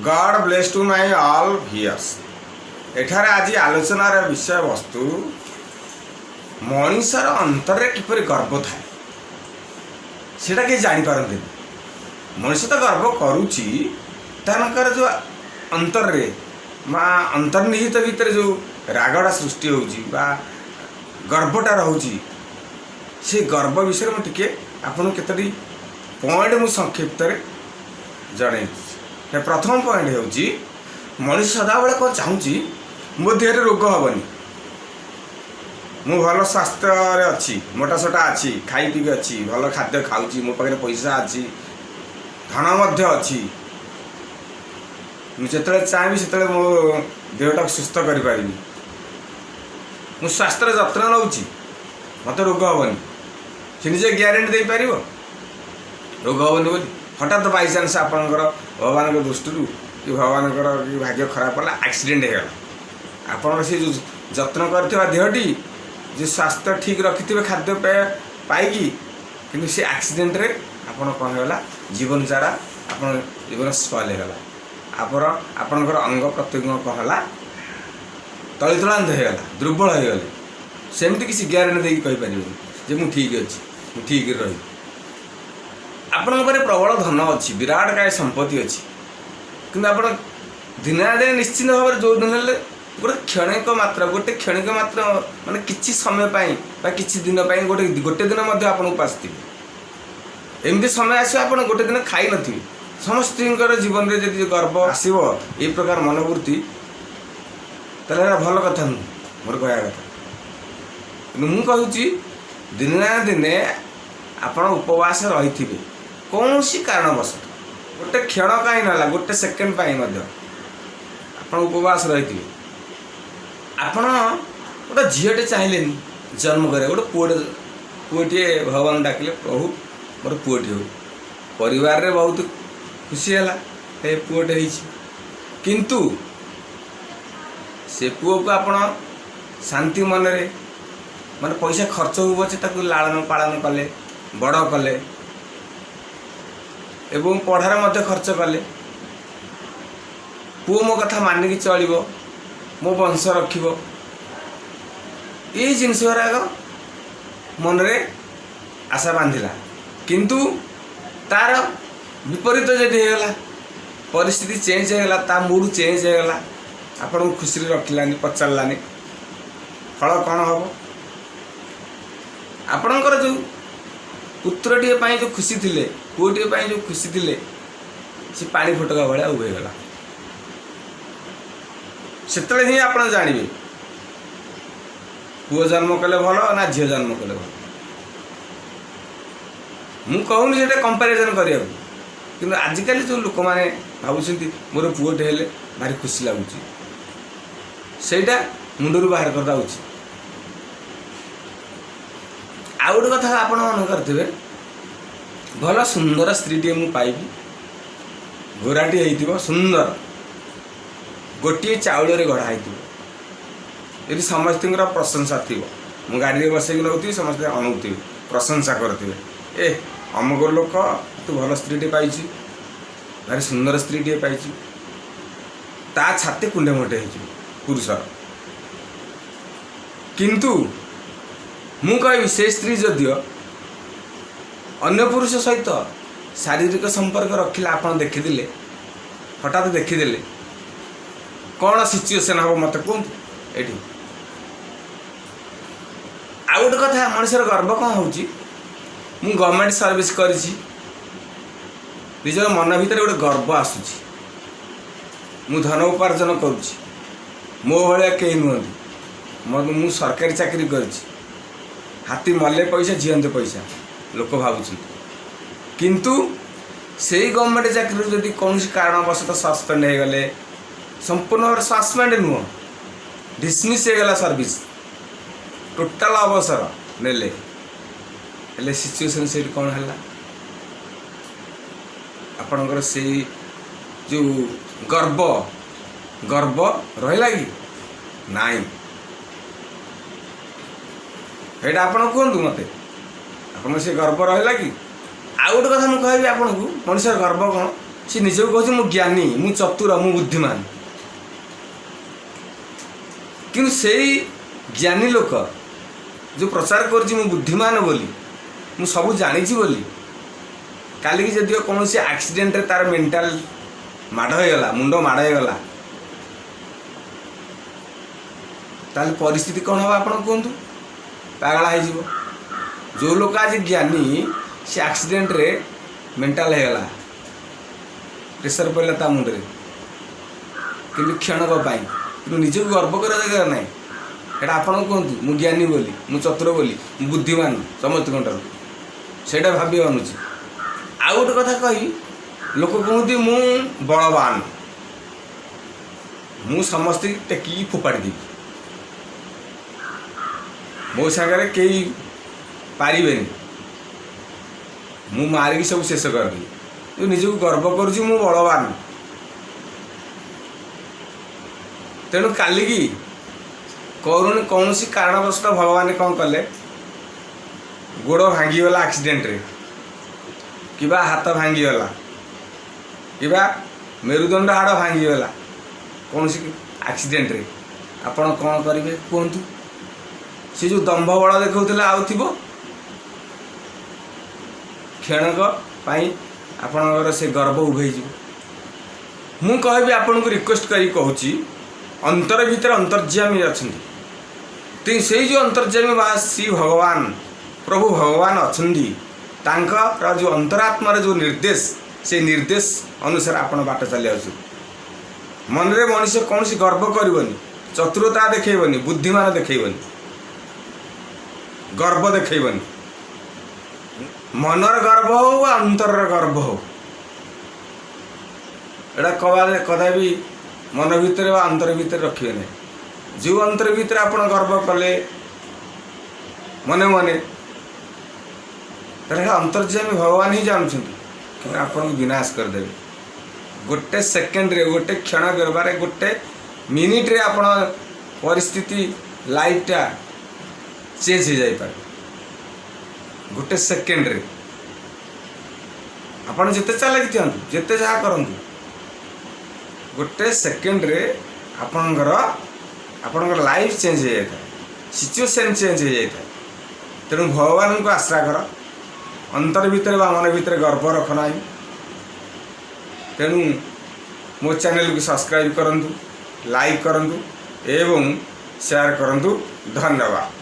God bless to my all viewers. ଏଠାରେ ଆଜି ଆଲୋଚନାର ବିଷୟବସ୍ତୁ, ମଣିଷର ଅନ୍ତରରେ କିପରି ଗର୍ବ ଥାଏ, ସେଇଟା କେହି ଜାଣିପାରନ୍ତିନି। ମଣିଷ ତ ଗର୍ବ କରୁଛି, ତାଙ୍କର ଯେଉଁ ଅନ୍ତରରେ ବା ଅନ୍ତର୍ନିହିତ ଭିତରେ ଯେଉଁ ରାଗଟା ସୃଷ୍ଟି ହେଉଛି ବା ଗର୍ବଟା ରହୁଛି, ସେ ଗର୍ବ ବିଷୟରେ ମୁଁ ଟିକେ ଆପଣଙ୍କୁ କେତୋଟି ପଏଣ୍ଟ ମୁଁ ସଂକ୍ଷିପ୍ତରେ ଜଣେଇଛି। ପ୍ରଥମ ପଏଣ୍ଟ ହେଉଛି, ମଣିଷ ସଦାବେଳେ କ'ଣ ଚାହୁଁଛି? ମୋ ଦେହରେ ରୋଗ ହେବନି, ମୁଁ ଭଲ ସ୍ୱାସ୍ଥ୍ୟରେ ଅଛି, ମୋଟାସୋଟା ଅଛି, ଖାଇ ପିଇକି ଅଛି, ଭଲ ଖାଦ୍ୟ ଖାଉଛି, ମୋ ପାଖରେ ପଇସା ଅଛି, ଧନ ମଧ୍ୟ ଅଛି, ମୁଁ ଯେତେବେଳେ ଚାହିଁବି ସେତେବେଳେ ମୋ ଦେହଟାକୁ ସୁସ୍ଥ କରିପାରିବି, ମୁଁ ସ୍ୱାସ୍ଥ୍ୟର ଯତ୍ନ ନେଉଛି, ମୋତେ ରୋଗ ହେବନି। ସେ ନିଜେ ଗ୍ୟାରେଣ୍ଟି ଦେଇପାରିବ ରୋଗ ହେବନି ବୋଲି? ହଠାତ୍ ବାଇଚାନ୍ସ ଆପଣଙ୍କର ଭଗବାନଙ୍କ ଦୃଷ୍ଟିରୁ କି ଭଗବାନଙ୍କର କି ଭାଗ୍ୟ ଖରାପ ହେଲା, ଆକ୍ସିଡେଣ୍ଟ ହେଇଗଲା, ଆପଣଙ୍କର ସେ ଯେଉଁ ଯତ୍ନ କରିଥିବା ଦେହଟି, ଯେ ସ୍ୱାସ୍ଥ୍ୟ ଠିକ୍ ରଖିଥିବେ ଖାଦ୍ୟପେୟ ପାଇକି, କିନ୍ତୁ ସେ ଆକ୍ସିଡେଣ୍ଟରେ ଆପଣ କ'ଣ ହେଇଗଲା? ଜୀବନ ସାରା ଆପଣ ଜୀବନ ସ୍ପଏଲ୍ ହେଇଗଲା। ଆପଣଙ୍କର ଅଙ୍ଗ ପ୍ରତ୍ୟଙ୍ଗ କ'ଣ ହେଲା? ତଳିତଳାନ୍ତ ହେଇଗଲା, ଦୁର୍ବଳ ହେଇଗଲେ। ସେମିତି କିଛି ଗ୍ୟାରେଣ୍ଟି ଦେଇକି କହିପାରିବେନି ଯେ ମୁଁ ଠିକ୍ ଅଛି, ମୁଁ ଠିକ୍ରେ ରହିବି। ଆପଣଙ୍କ ପାଖରେ ପ୍ରବଳ ଧନ ଅଛି, ବିରାଟ କାୟ ସମ୍ପତ୍ତି ଅଛି, କିନ୍ତୁ ଆପଣ ଦିନେ ନା ଦିନେ ନିଶ୍ଚିନ୍ତ ଭାବରେ ଯେଉଁ ଦିନ ହେଲେ ଗୋଟେ କ୍ଷଣିକ ମାତ୍ର, ଗୋଟେ କ୍ଷଣିକ ମାତ୍ର ମାନେ କିଛି ସମୟ ପାଇଁ ବା କିଛି ଦିନ ପାଇଁ, ଗୋଟେ ଗୋଟେ ଦିନ ମଧ୍ୟ ଆପଣ ଉପାସ ଥିବେ। ଏମିତି ସମୟ ଆସିବ, ଆପଣ ଗୋଟେ ଦିନ ଖାଇନଥିବେ। ସମସ୍ତଙ୍କର ଜୀବନରେ ଯଦି ଗର୍ବ ଆସିବ, ଏଇ ପ୍ରକାର ମନୋବୃତ୍ତି, ତାହେଲେ ଏଇଟା ଭଲ କଥା ନୁହଁ ମୋର କହିବା କଥା। କିନ୍ତୁ ମୁଁ କହୁଛି, ଦିନେ ନା ଦିନେ ଆପଣ ଉପବାସ ରହିଥିବେ। କୌଣସି କାରଣବଶତଃ ଗୋଟେ କ୍ଷଣ କାହିଁ ନହେଲା, ଗୋଟେ ସେକେଣ୍ଡ ପାଇଁ ମଧ୍ୟ ଆପଣ ଉପବାସ ରହିଥିବେ। ଆପଣ ଗୋଟେ ଝିଅଟେ ଚାହିଁଲେନି ଜନ୍ମ କରିବା, ଗୋଟେ ପୁଅଟେ, ପୁଅଟିଏ ଭଗବାନ ଡାକିଲେ, "ପ୍ରଭୁ, ମୋର ପୁଅଟିଏ ହଉ।" ପରିବାରରେ ବହୁତ ଖୁସି ହେଲା, ଏ ପୁଅଟେ ହେଇଛି। କିନ୍ତୁ ସେ ପୁଅକୁ ଆପଣ ଶାନ୍ତି ମନରେ, ମାନେ ପଇସା ଖର୍ଚ୍ଚ ହଉ ପଛେ, ତାକୁ ଲାଳନ ପାଳନ କଲେ, ବଡ଼ କଲେ ଏବଂ ପଢ଼ାରେ ମଧ୍ୟ ଖର୍ଚ୍ଚ କଲେ। ପୁଅ ମୋ କଥା ମାନିକି ଚଳିବ, ମୋ ବଂଶ ରଖିବ, ଏଇ ଜିନିଷ ଗୁଡ଼ାକ ମନରେ ଆଶା ବାନ୍ଧିଲା। କିନ୍ତୁ ତାର ବିପରୀତ ଯଦି ହେଇଗଲା, ପରିସ୍ଥିତି ଚେଞ୍ଜ ହେଇଗଲା, ତା ମୁଡ଼ ଚେଞ୍ଜ ହେଇଗଲା, ଆପଣଙ୍କୁ ଖୁସିରେ ରଖିଲାନି, ପଚାରିଲାନି, ଫଳ କ'ଣ ହେବ? ଆପଣଙ୍କର ଯେଉଁ ପୁତ୍ରଟିଏ ପାଇଁ ଯେଉଁ ଖୁସି ଥିଲେ, ପୁଅଟିଏ ପାଇଁ ଯେଉଁ ଖୁସି ଥିଲେ, ସେ ପାଣି ଫୋଟକା ଭଳିଆ ଉଭେଇଗଲା। ସେତେବେଳେ ହିଁ ଆପଣ ଜାଣିବେ ପୁଅ ଜନ୍ମ କଲେ ଭଲ ନା ଝିଅ ଜନ୍ମ କଲେ ଭଲ। ମୁଁ କହୁନି ସେଇଟା କମ୍ପାରିଜନ୍ କରିବାକୁ, କିନ୍ତୁ ଆଜିକାଲି ଯେଉଁ ଲୋକମାନେ ଭାବୁଛନ୍ତି ମୋର ପୁଅଟେ ହେଲେ ଭାରି ଖୁସି ଲାଗୁଛି, ସେଇଟା ମୁଣ୍ଡରୁ ବାହାର କରିଦେବା ଉଚିତ। ଆଉ ଗୋଟେ କଥା ଆପଣ ମନେ କରିଥିବେ, ଭଲ ସୁନ୍ଦର ସ୍ତ୍ରୀଟିଏ ମୁଁ ପାଇବି, ଗୋରାଟିଏ ହେଇଥିବ, ସୁନ୍ଦର, ଗୋଟିଏ ଚାଉଳରେ ଗଢ଼ା ହେଇଥିବ, ଯଦି ସମସ୍ତଙ୍କର ପ୍ରଶଂସା ଥିବ, ମୁଁ ଗାଡ଼ିରେ ବସେଇକି ନେଉଥିବି, ସମସ୍ତେ ଅନଉଥିବେ, ପ୍ରଶଂସା କରୁଥିବେ, "ଏ ଅମୁକ ଲୋକ, ତୁ ଭଲ ସ୍ତ୍ରୀଟିଏ ପାଇଛୁ, ଭାରି ସୁନ୍ଦର ସ୍ତ୍ରୀଟିଏ ପାଇଛୁ।" ତା ଛାତି କୁଣ୍ଡେ ମୋଟେ ହେଇଯିବ ପୁରୁଷର। କିନ୍ତୁ ମୁଁ କହିବି, ସେ ସ୍ତ୍ରୀ ଯଦିଓ ଅନ୍ୟ ପୁରୁଷ ସହିତ ଶାରୀରିକ ସମ୍ପର୍କ ରଖିଲା, ଆପଣ ଦେଖିଦେଲେ, ହଠାତ୍ ଦେଖିଦେଲେ, କ'ଣ ସିଚୁଏସନ୍ ହେବ ମୋତେ କୁହନ୍ତୁ ଏଠି? ଆଉ ଗୋଟେ କଥା, ମଣିଷର ଗର୍ବ କ'ଣ ହେଉଛି? ମୁଁ ଗଭର୍ଣ୍ଣମେଣ୍ଟ ସର୍ଭିସ୍ କରିଛି, ନିଜର ମନ ଭିତରେ ଗୋଟେ ଗର୍ବ ଆସୁଛି। ମୁଁ ଧନ ଉପାର୍ଜନ କରୁଛି, ମୋ ଭଳିଆ କେହି ନୁହନ୍ତି, ମୁଁ ସରକାରୀ ଚାକିରି କରିଛି। ହାତୀ ମଲେ ପଇସା, ଜିଅନ୍ତେ ପଇସା, ଲୋକ ଭାବୁଛନ୍ତି। କିନ୍ତୁ ସେଇ ଗଭର୍ଣ୍ଣମେଣ୍ଟ ଚାକିରିରୁ ଯଦି କୌଣସି କାରଣବଶତଃ ସସ୍ପେଣ୍ଡ ହେଇଗଲେ, ସମ୍ପୂର୍ଣ୍ଣ ଭାବରେ ସସ୍ପେଣ୍ଡ ନୁହଁ, ଡିସମିସ୍ ହେଇଗଲା ସର୍ଭିସ୍, ଟୋଟାଲ ଅବସର ନେଲେ, ହେଲେ ସିଚୁଏସନ୍ ସେଇଠି କ'ଣ ହେଲା? ଆପଣଙ୍କର ସେଇ ଯେଉଁ ଗର୍ବ, ଗର୍ବ ରହିଲା କି ନାଇଁ? ଏଇଟା ଆପଣ କୁହନ୍ତୁ ମୋତେ, ଆପଣଙ୍କ ସେ ଗର୍ବ ରହିଲା କି? ଆଉ ଗୋଟେ କଥା ମୁଁ କହିବି ଆପଣଙ୍କୁ, ମଣିଷର ଗର୍ବ କ'ଣ? ସେ ନିଜକୁ କହୁଛି ମୁଁ ଜ୍ଞାନୀ, ମୁଁ ଚତୁର, ମୁଁ ବୁଦ୍ଧିମାନ। କିନ୍ତୁ ସେଇ ଜ୍ଞାନୀ ଲୋକ ଯେଉଁ ପ୍ରଚାର କରୁଛି ମୁଁ ବୁଦ୍ଧିମାନ ବୋଲି, ମୁଁ ସବୁ ଜାଣିଛି ବୋଲି, କାଲିକି ଯଦିଓ କୌଣସି ଆକ୍ସିଡେଣ୍ଟରେ ତାର ମେଣ୍ଟାଲ ମାଡ଼ ହେଇଗଲା, ମୁଣ୍ଡ ମାଡ଼ ହେଇଗଲା, ତାହେଲେ ପରିସ୍ଥିତି କ'ଣ ହେବ ଆପଣ କୁହନ୍ତୁ? ପାଗଳା ହେଇଯିବ। ଯେଉଁ ଲୋକ ଆଜି ଜ୍ଞାନୀ, ସେ ଆକ୍ସିଡେଣ୍ଟରେ ମେଣ୍ଟାଲ ହେଇଗଲା, ପ୍ରେସର ପଡ଼ିଲା ତା ମୁଣ୍ଡରେ, କିନ୍ତୁ କ୍ଷଣକ ପାଇଁ। କିନ୍ତୁ ନିଜକୁ ଗର୍ବ କରିବା ଦରକାର ନାହିଁ। ସେଇଟା ଆପଣ କୁହନ୍ତୁ ମୁଁ ଜ୍ଞାନୀ ବୋଲି, ମୁଁ ଚତୁର ବୋଲି, ମୁଁ ବୁଦ୍ଧିମାନ ସମସ୍ତଙ୍କ ଠାରୁ, ସେଇଟା ଭାବିବା ଅନୁଚିତ। ଆଉ ଗୋଟେ କଥା କହିବି, ଲୋକ କୁହନ୍ତି ମୁଁ ବଳବାନ, ମୁଁ ସମସ୍ତଙ୍କୁ ଟେକିକି ଫୋପାଡ଼ି ଦେବି, ମୋ ସାଙ୍ଗରେ କେହି ପାରିବେନି, ମୁଁ ମାରିକି ସବୁ ଶେଷ କରିଦେବି। ଯେଉଁ ନିଜକୁ ଗର୍ବ କରୁଛି ମୁଁ ବଳବାନ, ତେଣୁ କାଲିକି କୌଣସି କାରଣବଶତଃ ଭଗବାନ କ'ଣ କଲେ, ଗୋଡ଼ ଭାଙ୍ଗିଗଲା ଆକ୍ସିଡେଣ୍ଟରେ, କିମ୍ବା ହାତ ଭାଙ୍ଗିଗଲା, କିମ୍ବା ମେରୁଦଣ୍ଡ ହାଡ଼ ଭାଙ୍ଗିଗଲା କୌଣସି ଆକ୍ସିଡେଣ୍ଟରେ, ଆପଣ କ'ଣ କରିବେ କୁହନ୍ତୁ? ସେ ଯେଉଁ ଦମ୍ଭ ବଳ ଦେଖାଉଥିଲା ଆଉ ଥିବ? କ୍ଷଣକ ପାଇଁ ଆପଣଙ୍କର ସେ ଗର୍ବ ଉଭେଇଯିବ। ମୁଁ କହିବି ଆପଣଙ୍କୁ ରିକ୍ୱେଷ୍ଟ କରିକି କହୁଛି, ଅନ୍ତର ଭିତରେ ଅନ୍ତର୍ଯାମୀ ଅଛନ୍ତି। ତେଣୁ ସେଇ ଯେଉଁ ଅନ୍ତର୍ଯାମୀ ବା ଶ୍ରୀ ଭଗବାନ ପ୍ରଭୁ ଭଗବାନ ଅଛନ୍ତି, ତାଙ୍କର ଯେଉଁ ଅନ୍ତରାତ୍ମାର ଯେଉଁ ନିର୍ଦ୍ଦେଶ, ସେଇ ନିର୍ଦ୍ଦେଶ ଅନୁସାରେ ଆପଣ ବାଟ ଚାଲି ଆସୁଛନ୍ତି। ମନରେ ମଣିଷ କୌଣସି ଗର୍ବ କରିବନି, ଚତୁରତା ଦେଖେଇବନି, ବୁଦ୍ଧିମାନ ଦେଖେଇବନି, ଗର୍ବ ଦେଖେଇବନି। ମନର ଗର୍ବ ହଉ ବା ଅନ୍ତରର ଗର୍ବ ହଉ, ଏଇଟା କଦାପି ମନ ଭିତରେ ବା ଅନ୍ତର ଭିତରେ ରଖିବେ ନାହିଁ। ଯେଉଁ ଅନ୍ତର ଭିତରେ ଆପଣ ଗର୍ବ କଲେ ମନେ ମନେ, ତାହେଲେ ଅନ୍ତର୍ଯାମୀ ଭଗବାନ ହିଁ ଜାଣୁଛନ୍ତି, କିନ୍ତୁ ଆପଣଙ୍କୁ ବିନାଶ କରିଦେବେ। ଗୋଟେ ସେକେଣ୍ଡରେ, ଗୋଟେ କ୍ଷଣ ଗର୍ବାରେ, ଗୋଟେ ମିନିଟରେ ଆପଣ ପରିସ୍ଥିତି ଲାଇଫଟା ଚେଞ୍ଜ ହେଇଯାଇପାରେ ଗୋଟେ ସେକେଣ୍ଡରେ। ଆପଣ ଯେତେ ଚାଲାକି ଥାନ୍ତୁ, ଯେତେ ଯାହା କରନ୍ତୁ, ଗୋଟେ ସେକେଣ୍ଡରେ ଆପଣଙ୍କର ଲାଇଫ୍ ଚେଞ୍ଜ ହେଇଯାଇଥାଏ, ସିଚୁଏସନ୍ ଚେଞ୍ଜ ହେଇଯାଇଥାଏ। ତେଣୁ ଭଗବାନଙ୍କୁ ଆଶ୍ରା କର, ଅନ୍ତର ଭିତରେ ବା ମନ ଭିତରେ ଗର୍ବ ରଖ ନାହିଁ। ତେଣୁ ମୋ ଚ୍ୟାନେଲକୁ ସବସ୍କ୍ରାଇବ୍ କରନ୍ତୁ, ଲାଇକ୍ କରନ୍ତୁ ଏବଂ ସେୟାର କରନ୍ତୁ। ଧନ୍ୟବାଦ।